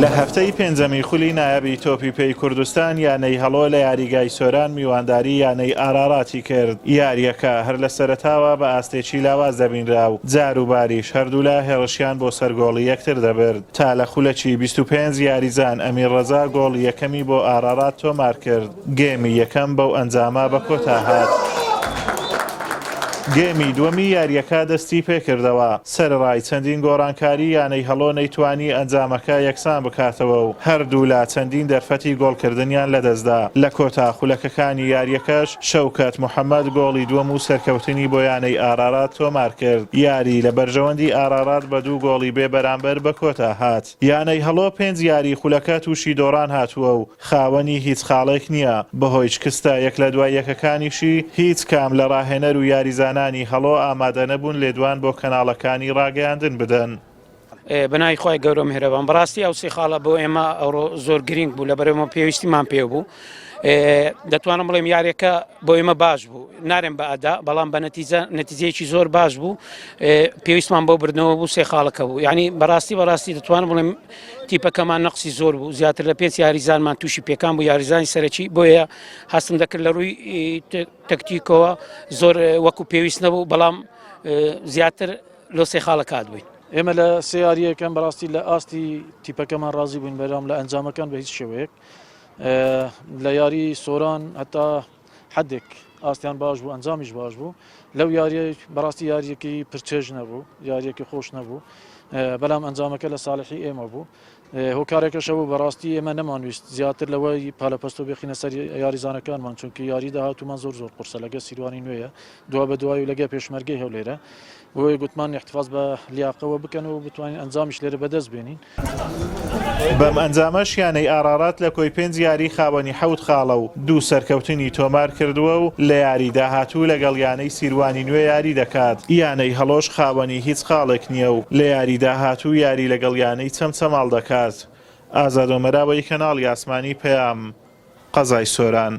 لە هەفتەی پێنجەمی خولی نایابی تۆپی پێی کوردستان یانەی هەڵۆ لە یاریگای سۆران میوانداری یانەی ئاراراتی کرد، یارییەکە هەر لە سەرەتاوە بە ئاستێکی لاواز دەبینرا و جاروباریش هەردوولا هێڕشیان بۆ سەر گۆڵی یەکتر دەبرد تا لە خولەکی 25 یاریزان ئەمیر ڕەزا گۆڵی یەکەمی بۆ ئارارات تۆمارکرد. گێمی یەکەم بەو ئەنجامە بە کۆتا هات. گێمی دووەمی یارییەکە دەستی پێکردەوە، سەرەڕای چەندین گۆڕانکاری یانەی هەڵۆ نەیتوانی ئەنجامەکە یەکسان بکاتەوە و هەردوولا چەندین دەرفەتی گۆڵکردنیان لەدەستدا، لە کۆتا خولەکەکانی یارییەکەش شەوکەت محەمەد گۆڵی دووەم و سەرکەوتنی بۆ یانەی ئارارات تۆمارکرد، یاری لە بەرژەوەندی ئارارات بە دوو گۆڵی بێ بەرامبەر بە کۆتا هات. یانەی هەڵۆ پێنج یاری خولەکە تووشی دۆڕان هاتووە و خاوەنی هیچ خاڵێک نییە، بەهۆی شکستە یەک لە دوای یەکەکانیشی هیچ کام لە راهێنەر و یاریزانانی هەڵۆ ئامادەنەبوون لێدوان بۆ کەناڵەکانی راگەیاندن بدەن. بەناوی خوای گەورە و میهرەبان بەڕاستی ئەو سێ خاڵە بۆ ئێمە ئەوڕۆ زۆر گرنگ بوو لەبەر ئێمە پێویستیمان پێ بوو دەتوانم بڵێم یاریەکە بۆ ئێمە باش بوو نارێم بە ئەدا بەڵام بە نەتیجە نەتیجەیەکی زۆر باش بوو پێویستمان بۆ بردنەوە بوو سێ خاڵەکە بوو یعنی بەڕاستی بەڕاستی دەتوانم بڵێم تیپەکەمان نەقسی زۆر بوو زیاتر لە پێنج یاریزانمان تووشی پێکان بوو یاریزانی سەرەکی بۆیە هەستم دەکرد لە ڕووی تەکتیکەوە زۆر وەکو پێویست نەبوو بەڵام زیاتر لۆ سێ خاڵە کات بووین. ئێمە لە سێ یارییەکەم بەڕاستی لە ئاستی تیپەکەمان ڕازی بووین بەرام لە ئەنجامەکان بە هیچ شێوەیەک لە یاری سۆران هەتا حدێک ئاستیان باش بوو ئەنجامیش باش بوو لەو یاریە بەڕاستی یاریەکی پرچێژ نەبوو یاریەکی خۆش نەبوو بەڵام ئەنجامەکە لە ساڵحی ئێمە بوو هۆکارێکەشە بوو بەڕاستی ئێمە نەمانویست زیاتر لەوەی پالەپەستۆ بخینە سەر یاریزانەکانمان چونکی یاری داهاتوومان زۆر زۆر قورسە لەگە سیروانی نوێیە دوا بە دوای و لەگە پێشمەرگەی هەولێرە بۆیە گوتمان احتفاظ بە لیاقەوە بکەن و بتوانین ئەنجامیش لێرە بەدەست بێنین. بەم ئەنجامەش یانەی ئارارات لە کۆی پێنج یاری خاوەنی حەوت خاڵە و دوو سەرکەوتنی تۆمار کردووە و لە یاری داهاتوو لەگەڵ یانەی سیروانی نوێ یاری دەکات، یانەی هەڵۆش خاوەنی هیچ خاڵێک نییە و لە یاری داهاتوو یاری لەگەڵ یانەی چەمچەماڵ دەکات. ئازاد ئۆمەراوەی کەناڵی ئاسمانی پەیام، قەزای سۆران.